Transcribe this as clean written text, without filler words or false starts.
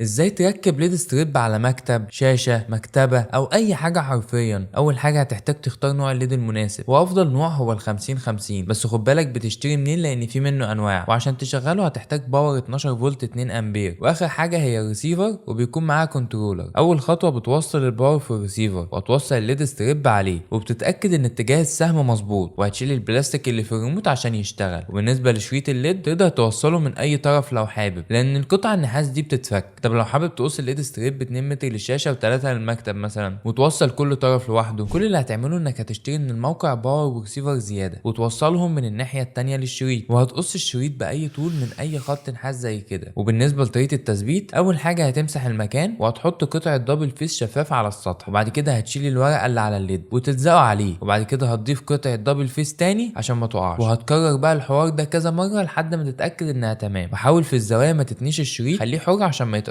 ازاي تركب LED strip على مكتب، شاشة، مكتبة او اي حاجة حرفيا. اول حاجة هتحتاج تختار نوع ال LED المناسب، وافضل نوع هو ال 50 50، بس خد بالك بتشتري منين لان في منه انواع. وعشان تشغله هتحتاج power 12 فولت 2 امبير. واخر حاجة هي الريسيفر، وبيكون معاه controller. اول خطوة بتوصل ال power في الريسيفر وهتوصل ال LED strip عليه، وبتتأكد ان اتجاه السهم مظبوط، وهتشيل البلاستيك اللي في الريموت عشان يشتغل. وبالنسبة لشريط ال LED تقدر توصله من اي طرف لو حابب، لان القطعة النحاس دي بتتفك. طب لو حابب تقص ال LED strip 2 متر للشاشه و3 للمكتب مثلا، وتوصل كل طرف لوحده، كل اللي هتعمله انك هتشتري من الموقع power و receiver زيادة وتوصلهم من الناحية التانية للشريط، وهتقص الشريط باي طول من اي خط نحاس زي كده. وبالنسبة لطريقه التثبيت، اول حاجة هتمسح المكان وهتحط قطعه double face شفاف على السطح، وبعد كده هتشيل الورقة اللي على ال LED وتلزقه عليه، وبعد كده هتضيف قطعه double face تاني عشان ما تقعش، وهتكرر بقى الحوار ده كذا مرة لحد ما تتاكد انها تمام. وحاول في الزوايا ما تتنيش الشريط، خليه حر عشان ما يتقطعش.